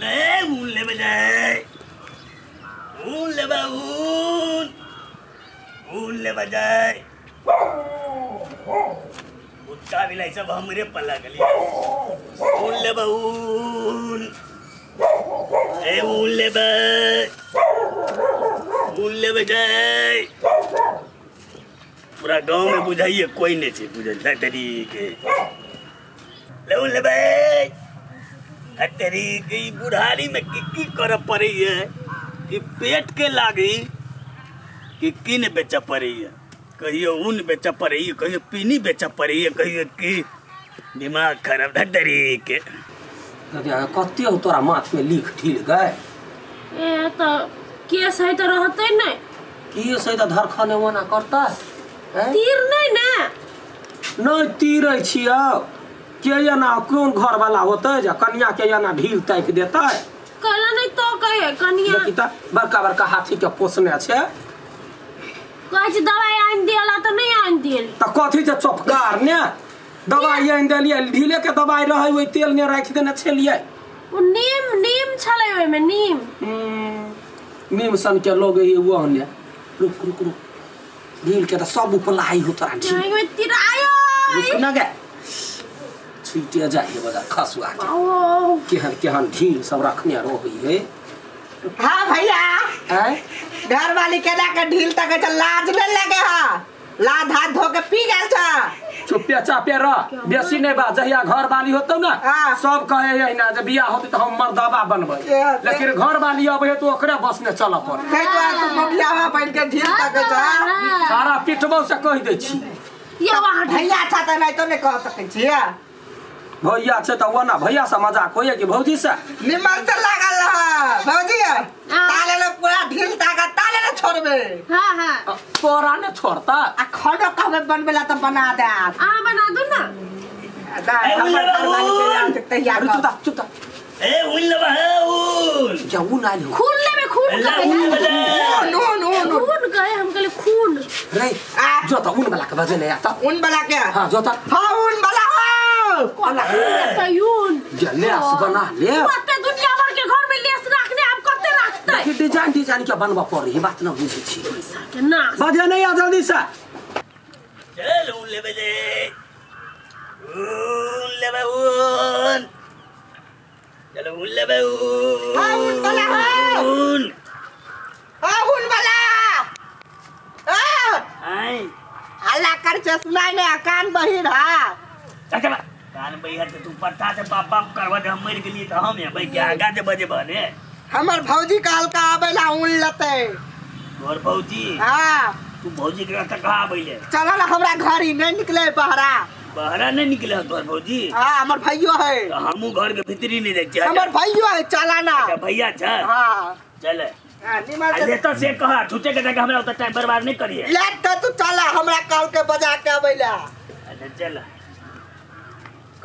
ले ऊन लेबे जाय ऊन लेबे ऊन ऊन लेबे जाय कुत्ता बिलाई सब हमरे पर लागल ऊन लेबे ऊन ए ऊन लेबे जाय पूरा गांव में बुझाइए कोई नहीं छे बुझल तेरी के ले ऊन लेबे तेरी की बुढ़ारी में की की कर पड़े है कि पेट के लागी कि किन बेच पड़े है कहियो ऊन बेच पड़े है कहियो पीनी बेच पड़े है कहियो की दिमाग खराब धतरी के कते हो तोरा माथ में लिख ढील गए ए तो केस है तो रहते नहीं केस है तो धरखने ओना करता है तीर नहीं ना नहीं तीरै छियौ के एना कोन घर वाला होतै जे कन्या के एना ढील ताकि देतै कहला नहीं तो कहे कन्या देखी त बड़का बड़का हाथी के पोसने छै कहै छै दवाई आनि देला त नहीं आनि देल त कथी छै चोपकार ने दवाई आनि देलियै ढीले के दवाई रहै ओइ तेल ने राखि देने छलियै ओ नीम नीम छलै ओइमे नीम नीम सन के लोग ई वो ने रुक रुक रुक ढील के त सब उपलाई हो तोरा ढील ओइमे तिरायो रुक ना गे छुटे जाइए बजा खसुआ के केहन केहन ढील सब रखने रहै है। हाँ भैया हैं घर वाली के ना के ढील तक छ लाज न लगे हा लाज हाथ धो के पी गेल छ चुपे चापे रह बेसी नहीं बा जहिया घर वाली होतौ ना सब कहे एहिना जे बियाह होतै त हम मर्दाबा बनबै लेकिन घर वाली अबै है तो ओकरे बस ने चलऽ पड़े तै दुआरे तू मबियावा बन के ढील तक छ सारा पिटबौ से कहि दै छी ये वहाँ भैया छ त नहीं तो नहीं कह सकै छियै भैया छै त ओना भैया से मजाक होइए कि भौजी से निमन से लागल रह भौजी ताले ले पूरा ढील ताका ताले ले छोड़बे। हां हां तोरा ने छोड़ता आ खाना कहबे बनबेला त बना दे आ बना दू ना तैयार चुप चुप ए ऊन लेबा है ऊन क्या ऊन आइल हो खून लेबे खून कहे ऊन ऊन ऊन खून कहे हम कहले खून रे जो त ऊन वाला के बजे नहीं आता ऊन वाला के हां जो त हां ऊन वाला हो कोला त ऊन जे लेस बना ले कते दुनिया भर के घर में लेस रखने आप कते रखते कि डिजाइन डिजाइन के बनबा पड़ी बात न बुझै छी पैसा के ना बजे नहीं आ जल्दी से चल ऊन लेबे दे ऊन लेबे ऊन चलो ऊन लेबे ऊन हां ऊन वाला हो ऊन हां ऊन वाला आई हल्ला कर छे सुनाई ने कान बहिर हा अच्छा कान बहिर ते तू पत्ता से बाप बाप करवा दे हम मर गेली त हम भाई के आगा जे बजे बने हमर भौजी कहलका आबेला ऊन लते तोर भौजी हां तू भौजी के त कहा आबैले चल ना हमरा घर ही नहीं निकले बहरा बहरा नहीं निकले तोर भौजी हां हमर भैयो है हमू घर के भीतरी नहीं जाय छी हमर भैयो है चला ना अच्छा भैया छ हां चल हां निमन ले तो से कहा छूटे के जाके हमरा ओत टाइम बर्बाद नहीं करिए ले त तू चला हमरा कल के बजा के आबैला अच्छा चल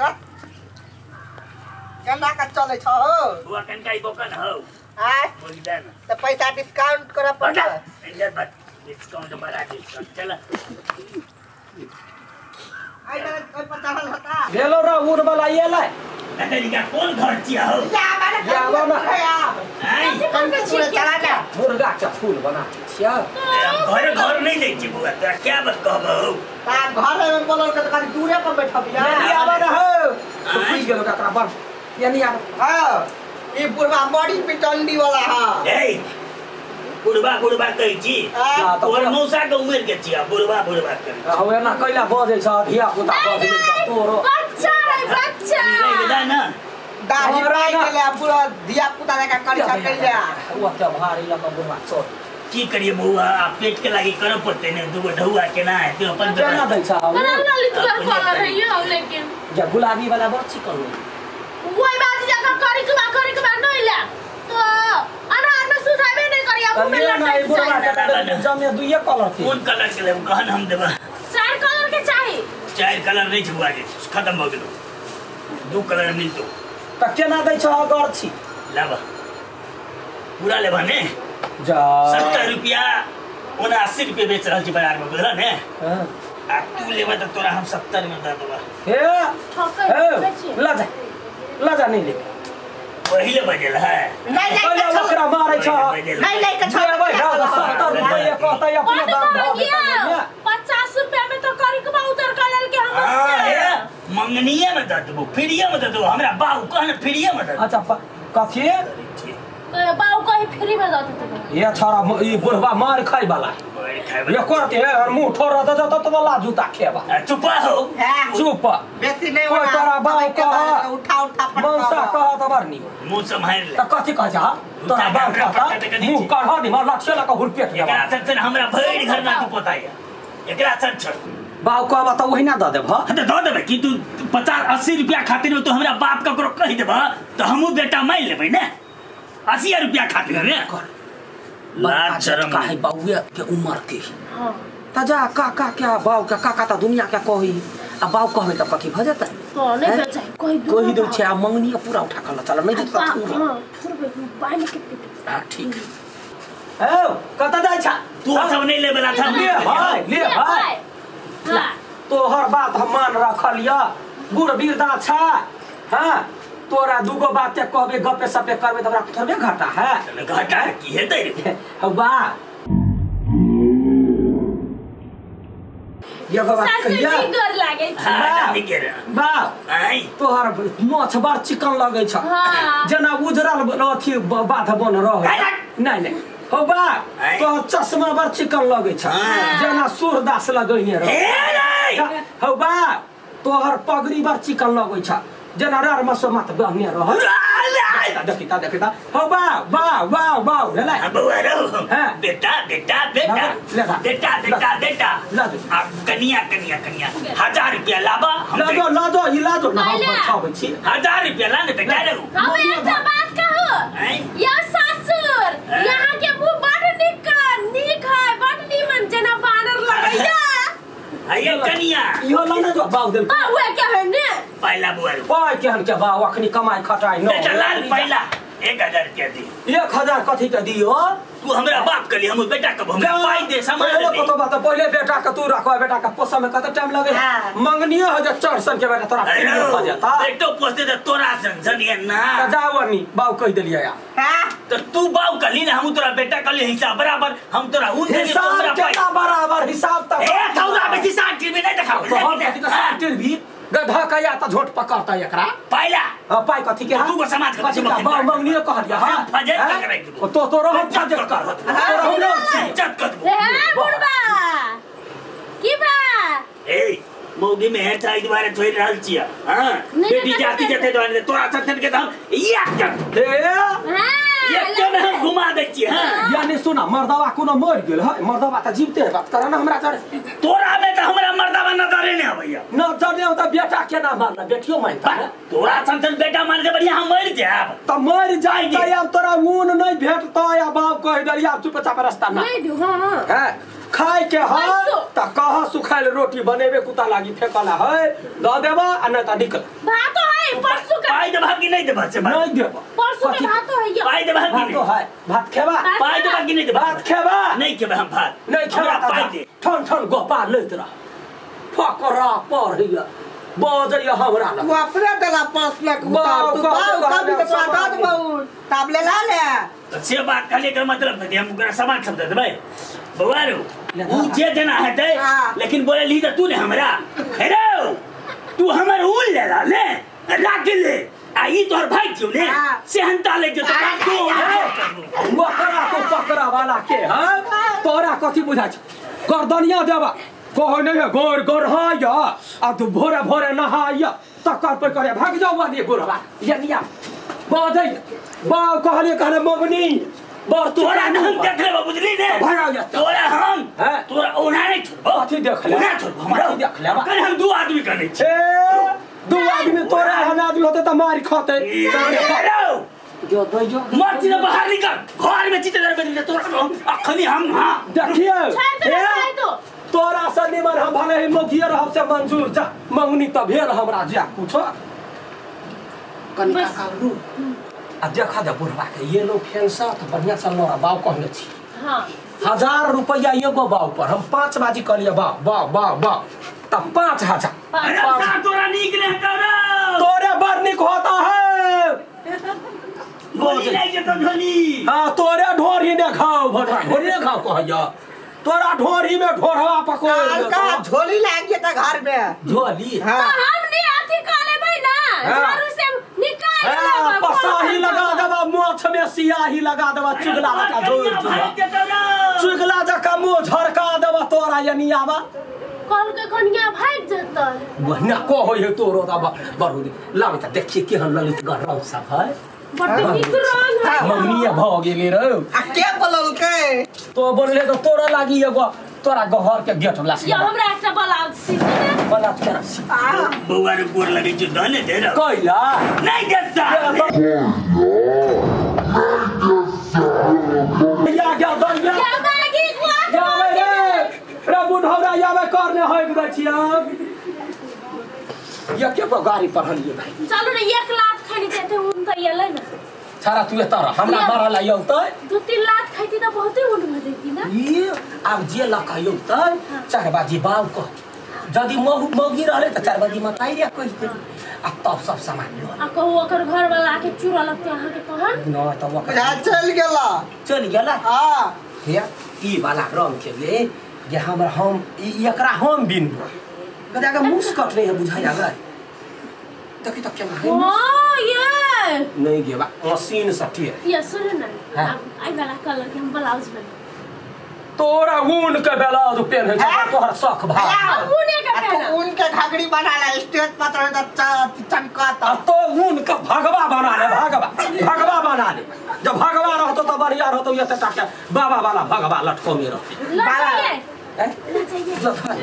का केना के चलै छ हो बुआ कनका ई बोकन हो हां बोल दे ना त पैसा डिस्काउंट करे पड़त इंजर बात डिस्काउंट बड़ा डिस्काउंट चल आई ना कोई पता होता भेलो र ऊन वाला एलै दादाजी का कौन घर छिया हो या माने या ना आई चला ना मुर्गा के फूल बना छिया घर घर नहीं जाइ छी बुआ तोरा क्या बात कहबौ ता घर में बोलल के त कनी दूरे पर बैठबिया यानी आवा न हो तो खुल गेलो ककरा बन यानी आवा हां ई बुढ़वा बड़ी पिटंडी वाला हा ए बुढ़वा बुढ़वा कहै छी तोर मौसा के उम्र के छिया बुढ़वा बुढ़वा कहै हो एना कैला बजै छ धिया पुता बजै छ तोरो बच्चा रे बच्चा रे ना दाढ़ी पाइ गेलै पूरा धिया पुता जका करी छ कैला ओ त भारी लक बुढ़वा चोर की करिए बउआ आ पेट के लागी करऽ पड़तै ने दूगो ढौआ केना हेतै अपन केना दै छ बड़ा ललित कर कलर है यो लेकिन या गुलाबी वाला बड़ चिकन ओइ बाजी जका करी के बा नहीं ले तो अनार में सुझाबे नहीं करी अब में लटक जमे दुइये कलर के कोन कलर के लेब कहन हम देबा चार कलर के चाही चार कलर नहीं छुआ के खत्म भ गेलो दू कलर मिलतो त केना दै छ अगर छी लाबा पूरा लेबा ने जा 70 रुपया 79 रुपया बेच रहल छी बाजार में बुझल ने हां आ तू लेबा त तोरा हम 70 में दे देबा हे ठकै ला जा ला जा नहीं ले पहिले बजेल है नहीं पहिले नहीं के ओकरा मारै छ नहीं नहीं के लेबै हौ 70 रुपैया कहतै अपने दाम धऽ देतै। 50 रुपया में तो करी के उतर कर लेल के हम से मंगनिए में दऽ देबो फ्रीए में दऽ देबो हमरा बाबू कहने फ्रीए में दऽ अच्छा कथी बाबू कहीं फ्री में दऽ देते ये छोरा ई बुढ़वा मार खाइ वाला ये करते है और मुंह ठोर दऽ जतऽ तऽ ला जूता खेबा चुप हो चुप बेसी नहीं कोई तोरा बाबू कह उठा उठा मनसा कह तऽ बड़ नीक मुंह सम्हारि ले तऽ कथी कह जा तोरा बाप कहता मुंह कढ़ दी मार लाठी लऽ कऽ हुरपेट देबा एकरा सन हमरा भरि घर ना तू पोताइया एकरा सन छोड़ बाबू कहबा तऽ ओहिना दऽ देबह हम तऽ दऽ देबै कि तू 50-80 रुपया खातिर में तू हमरा बाप ककरो कहि देबह तऽ हमहूँ बेटा मानि लेबै ने 80 रुपया खातिर ने लाज शरम काहे बाबूए के उम्र के हां त जा काका क्या बाबू के काका त दुनिया के कही आ बाबू कहबै तऽ कथी भऽ जेतै तो नहीं बेचाई कहि दू कहि दै छै आ मंगनी पूरा उठा कऽ ल चल नहीं तऽ हां थोड़बे पानी के पीते हां ठीक ए कतऽ जाइ छ तू सब नहीं लेबला था ले भाई ले भाई हां तोहर बात हम मान रखल य गुड़ बिरदा छ हां तोरा दूगो बात कहबे गपे सपे करबे त हमरा थोड़बे घाटा है घाटा की हेतै रे हौ बा ये बात कहिया सासु जी गोर लागे छ हां बा आई तोहर माछ बड़ चिकन लगै छ जेना उजरल अथी बाध बन रह नहीं नहीं हौ बा तोहर चश्मा बड़ चिकन लगै छ जेना सूरदास लगैने रह हौ बा तोहर पगड़ी बड़ चिकन लगै छ जेना रार मसो मत बहने रह देखिता देखिता हौ बा बा बा बा भेलै बौआ रहो बेटा बेटा बेटा बेटा बेटा बेटा आ कनिया कनिया कनिया 1000 रुपया लाबा लाजो लाजो ई लाजो ना हम छाबै छी 1000 रुपया ला ने बेटा रहो हम एकटा बात कहू या ससुर यहाँ के मुंह बड़ नीक नीक है बड़ नीमन जेना बानर लगैया आये कनिया इहो ला ने जो बाऊ देल हां उहे के है ने पहला बुआ पाय केहन के बाऊ अखनी कमाई खटाई न बेटा लाल पहला 1000 रुपया दी 1000 कथी के दियो तू हमरा बाप के लिए हम बेटा के हमरा पाई दे सामान दे पहले बात पहले बेटा के तू रखवा बेटा के पोसा में कते टाइम लगे मंगनियो हो जा 4 सन के बेटा तोरा हो जाता बेटो पोसते त तोरा सन जनिए ना त जावनी बाऊ कह देलिए या हां त तू बाऊ कहली ना हम तोरा बेटा कहली हिसाब बराबर हम तोरा उन दे हिसाब केना बराबर हिसाब त ए थौरा बेसी 60 भी नहीं देखाओ तो हम कथी के 60 भी गधा का या त झोट पकड़ता एकरा पाइला हां पाई कथी के तू को समाज कथी का बाऊ मंगनियो कहलिए हां फजल कराई तो तोरो हम फजल कर तोरो हम इज्जत कर ए बुढ़बा की बा ए मौगी में है चाहे दुबारे छोड़ रहल छिया हां बेटी जाती जते दुबारे तोरा सत्तन के हम या ए हां ये के हम घुमा दै छी हां यानी सुना मर्दवा कोनो मर गेल है मर्दवा त जीवते है बात कर ना हमरा जरे तोरा में त हमरा मर्दवा नजरे नै आबैया नजर नै त बेटा केना मारना बेटियो मानता तोरा संतन बेटा मान के बढ़िया हम मर जाब त मर जाय त आब तोरा ऊन नै भेटत या बाप कह देलिया चुपचाप रास्ता ना नहीं दू हां हैं खाय के है त कह सुखायल रोटी बनेबे कुत्ता लागी फेकला है the देबा आ नै त निकल भातो है परसों का पाई देबा कि नहीं देबा से नहीं देबा परसों के भातो है पाई देबा कि भातो है भात खेबा पाई देबा कि नहीं देबा भात खेबा नहीं खेबा हम भात नहीं खेबा पाई दे ठन ठन गोपा लैत रह फकरा पर हिया बजैया हमरा तू अपने देला 5 लाख उतार तू बाऊ कभी तो पता दे बाऊ तब ले ला ले तो से बात कहले एकर मतलब है हम ओकरा सामान सब दे देबै बौआ रो ऊ जे देना हेतै लेकिन बोले ली त तू ने हमरा हे रो तू हमर ऊन ले ला ले राख ले आ ई तोहर भाई छियौ ने सेहनता ले जो तोरा तो ओकरा को पकड़ा वाला के हां तोरा कथी बुझा छ गर्दनिया देबा कहै नहीं है गोर गोर हाय आ तू भोरे भोरे नहाय तकर पर करे भाग जाऊ वाली गोरवा यनिया बजै बाऊ कहले कहले मगनी बर तोरा हम देख लेबो बुझली ने भाग जा तोरा हम तोरा ओना नहीं छोड़बो कथी देख ले ओना छोड़बो हमरा देख लेबा कल हम दू आदमी कने छी दू आदमी तोरा एहन आदमी होते त मार खते जो दो जो मत सीधा बाहर निकल घर में चिते दर तोरा अखनी हम हां देखिए तोरा से निमन हम भले ही मगिए रहब से मंजूर जा मंगनी त भेल हमरा जा कुछो कनिका कारू आ देखा दे बुढ़वा के ये लो फैंसा त बढ़िया से लड़ा बाऊ कहने छी हां 1000 रुपया एगो बाऊ पर हम 5 बाजी कहलिए बाऊ बाऊ बाऊ बाऊ त 5000 अरे तोरा नीक नहीं करो तोरे बड़ नीक होता है। झोली लागि जेतौ झोली। हां तोरे ढोरी ने खाओ भटवा ढोरी ने खाओ कहैया तोरा ढोरी में ढोरवा पकोड़ का झोली लाग जेता घर में झोली। हां तो हम ने अथी क लेबै ना झाड़ू से निकाल लेबै पसाही लगा देबा मोछ में सियाही लगा देबा चुगला लगा झोर चुगला जका मुंह झरका देबा तोरा यानी आवा कल के कनिया भाग जतै वहना को होय है तोरो दा बरू लाब त देखिए केहन ललित गरौ सब है बड नीक रंग है मम्मी भ गेले रौ आ के बोललकै तो बोलले त तोरा लागी एगो तोरा घर के गेट ला या हमरा एकटा ब्लाउज सी दे ब्लाउज केना सी बौआ रे गोर लगै छै धने दे रौ कैला नै दे साले या या दरिया या मागी या रे रे बुढ़ौरा यावे करने होइक दै छियै या के को गाड़ी पर हलिए भाई चलू ने 1 लाख खरीद देते उन त एलै ना छारा तू एत रह हमरा मारला यौ त 2-3 लाख खैती त बहुते उन भ जैती ना ई आब जे लख यौ त 4 बाजी बाउ कह जदि मौगी रहले त 4 बाजी मताई रे कहिते आ तब सब सामान लो आ कहू ओकर घर वाला आके चुरा लगते अहाँ के तहन न त ओकर चल गेला चल गेला। हां हे ई वाला रंग के गे जे हमरा हम एकरा हम बिनबो गदा के मुस कटले है बुझाय आगे देखी त केना है ओ ये नहीं गेबा मशीन सटी है ये सुन ना आई वाला कलर के हम ब्लाउज बना तोरा ऊन के ब्लाउज पेन्हे छै तोहर शौक भा अब ऊने के पहना ऊन के घाघरी बना ले स्टेज पर त चमकत अब तो ऊन के भगवा बना ले भगवा भगवा बना ले जब भगवा रहतो त बढ़िया रहतो ये त टाके बाबा वाला भगवा लटको में रहते ल जाइए ए जधाय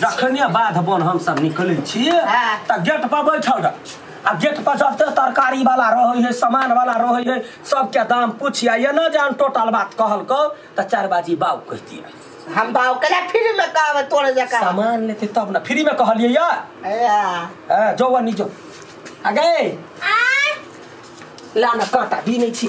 जखने बाध बन हम सब निकलै छी त गेट पर बैठल रह आ गेट पर जब तरकारी वाला रहै है सामान वाला रहै है सबके दाम पूछिया ये न जान टोटल बात कहलको त 4 बाजी बाउ कहतियै हम बाउ कला फ्री में कहब तोरे जका सामान लेते तब ना फ्री में कहलियै या ए जो नी जो आ गए आ ला ना कांटा भी नहीं छी।